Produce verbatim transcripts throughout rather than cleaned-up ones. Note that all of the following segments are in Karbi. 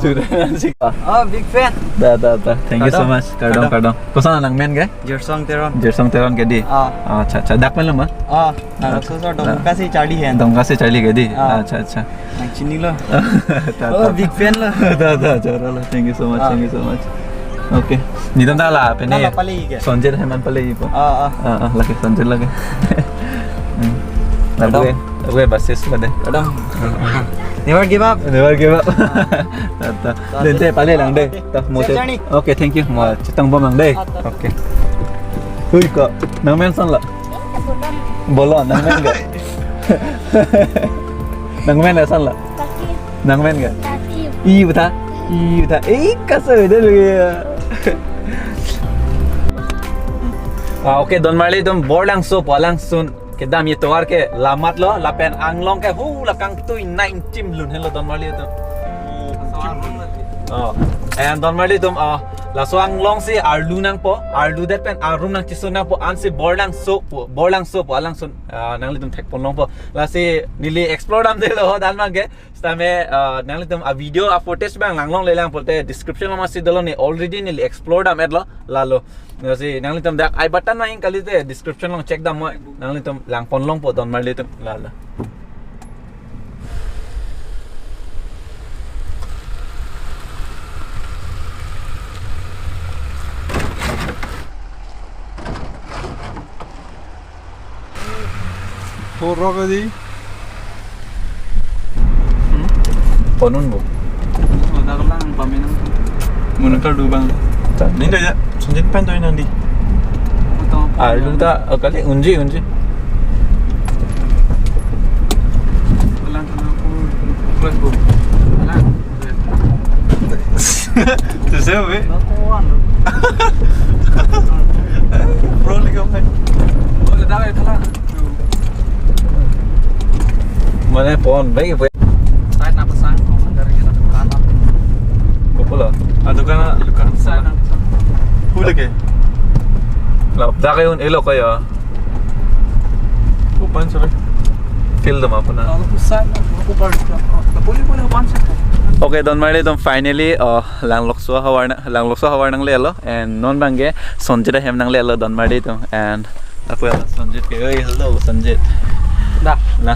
Juragan sih. Oh, big fan. Da, da, da. Thank you so much. Kardom, kardom. Kosana nangmen ke? Jersong Teron. Jersong Teron ke di? Ah. Ah, acha, acha. Dak pen lo ma? Ah, nang so so Dongka si charli hen. Dongka si charli ke di? Ah. Acha, acha. Nang chinilo. Da, da. Oh, big fan lo. Da, da, choro lo. Thank you so much. Ah. Thank you so much. Okay. Netum ta la, pen la pale ke? Sonjit hem an pale po. Ah, ah. Ah, ah, lake Sonjit lake. Hmm. Lapu ke, lapu ke basis la de. Kardom. Never give up. Never give up. Ah. Da, da. Dente pale lang de. Ta, mo te. Safe journey. Okay, thank you. Mo chetong bom lang de. Ah, ta. Okay. Hui ko, nangmen san la? Bolon, nangmen ke? Nangmen san la? Nangmen ke? I beta, i beta. Eh, kaso beda lagi ya. Ah, okay, Don Marli atum Borlangso pu alangsun kedam atovar ke lamat lo, lapen anglong ke hu la kangtui nine tim lun helo Don Marli atum. Oh, and Don Marli atum, ah, laso anglong si arlu nangpo, arlu det pen arum nangchesu nangpo, ansi Borlangso pu, Borlangso pu alangsun, ah, nanglitum thekpon longpo. Lasi neli explore damdelo, dan abang ke, sitame, ah, nanglitum a video a footage abang langlonglelang pulote description along masi dolo, ne already neli explore dam-etlo, lalo. Lasi nanglitum dak I button ma ing kalite description along check dam mo, nanglitum langpon longpo Don Marli atum, lalo. Thorok di. Hmm? Ponun bu. Soda kelang paminang. Mun kal dubang. Ni dah ya. Sunjat pen toy nang di. Arlu ta, oh, kali unji, unji. Kelang kena aku. Kelang bu. Kelang. Susah be. Bro lagi apa? Oh, dah ya kelang. Mane pon, baik, baik. Side na pasang, dari kita tukang. Kopula? Ah, tukang, tukang. Side na pasang. Hule ke? Lap, dak ayun, elo kaya. Open, sorry. Feel dam apuna. Kalau pusat, aku baru. Boleh, boleh, open, sir. Okay, Don Marli atum finally, uh, Langlokso ahavar na, Langlokso ahavar nanglelo, and non abang ke Sonjit ahem nanglelo Don Marli atum, and aku ya Sonjit ke, oi, hello Sonjit. Da. Nah.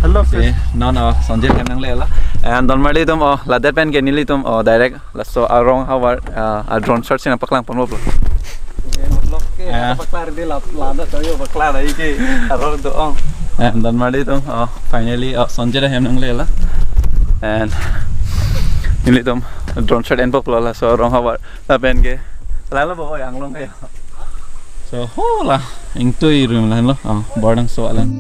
Hello, si, sis. Non, oh, Sonjit ahem nanglelo. And Don Marli atum, oh, ladet pen ke nelitum, oh, direct laso arong ahavar, ah, a drone shot si nangpaklang ponpo. Vlog ke, ah, paklar di lap, lada toyo paklar ai ke arong do-ong. And Don Marli atum, oh, finally, oh, Sonjit ahem nanglelo. And nelitum drone shot enpo laso arong ahavar. Lapen ke lalo bo, oi, anglong kayo. So, ho la, ingtui rum la lo. Oh, Borlangso alang.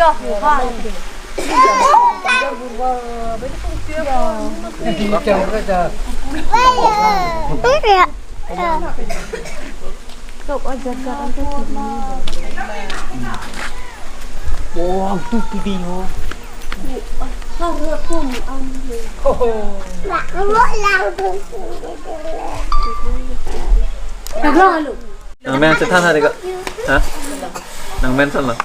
Wah, tu pidi ho. Nang men chethan hari ko. Ha? Nang men son lo.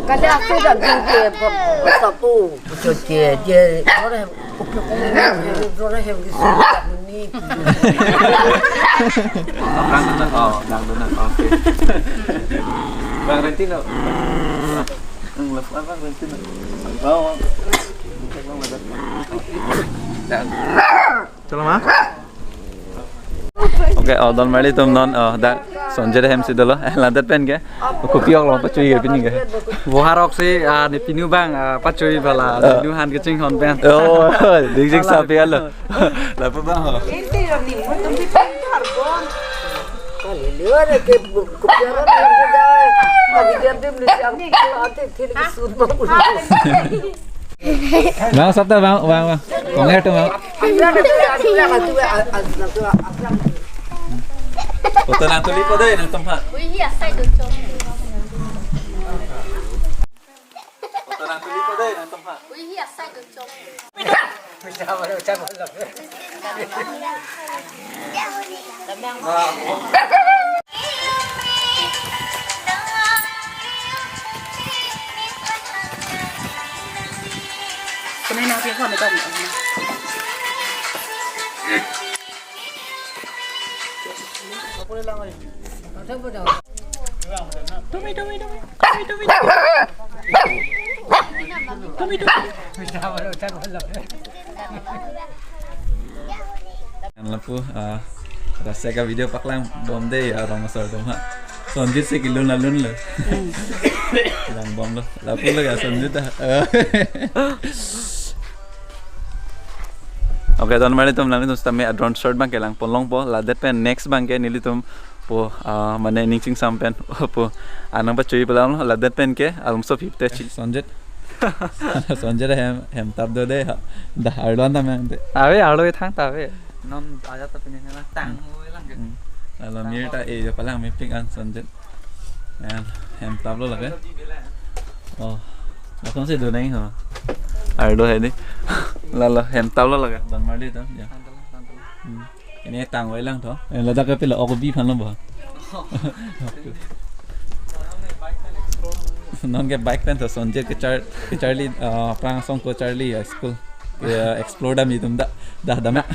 Kali ase dak ding ke sapu. Pucho ke je, jore upi upi jore hem ki suni. Bang Dona, oh, Bang Dona, oke. Bang Rentino. Ang lepas Bang Rentino. Bang, Bang. Bang, Bang. Dan. Chalo ma? Okay, oh, don marli atum non, oh, dak Sonjit ahem si dolo, eh, ladet pen ke, kopi ok lo pachui ke pini ke. Boharok si, ah, ne pinu bang, ah, pachui bala, ah, ne pinu han kechinghon pen. Oh, ding jing sapi alo. Lapu bang ho. Inti yo ni, mo tum pi pen karbon. Kali liwa na ke kopi ok lo pen ke jai. Magi dia dia beli siang, ati thil kisut bang. Bang, sab ta bang, bang, bang. Kong er tu bang. Foto nang tuli po dei, nangtum ha. Ui, hi asai do chong. Foto nang tuli po dei, nangtum ha. Ui, hi asai do chong. Tumi, tumi, tumi. Tumi, tumi, tumi. Tumi, tumi. Lapu, ah, rasa ka video paklang bom dei ya, rong asar atum ha. Sonjit si kelun alun lo. Lang bom lo. Lapu lo ya Sonjit ah. Okay, don marli atum, nanglitum sitame a-drone shot bang ke lang pon longpo, ladet pen next bang ke nelitum po, ah, mane ning chingsam pen po, anang pachui pelang lo, ladet pen ke alomso phipte chi. Sonjit. Sonjit hem, hem tap do dei ha. Dah arlo anta mang de. Ave, arlo ethang ta ave. Non aja ta pini na tang mo lang ke. Hmm. Lalo mir ta e jo palang mepik an Sonjit. Yan, hem tap lo lake. Oh, lakom si do nang ho. Arlo hai di. Lalo hem tap lo lake. Don marli atum, ya. Hmm. Ini tang wai lang tho. Eh, ladak ke pila ok bi phan lo ba. Non ke bike pen tho Sonjit kechar-, kecharli, ah, aphrang asong kecharli, ah, school. Ya, explore dam itum da. Dah, dah ma.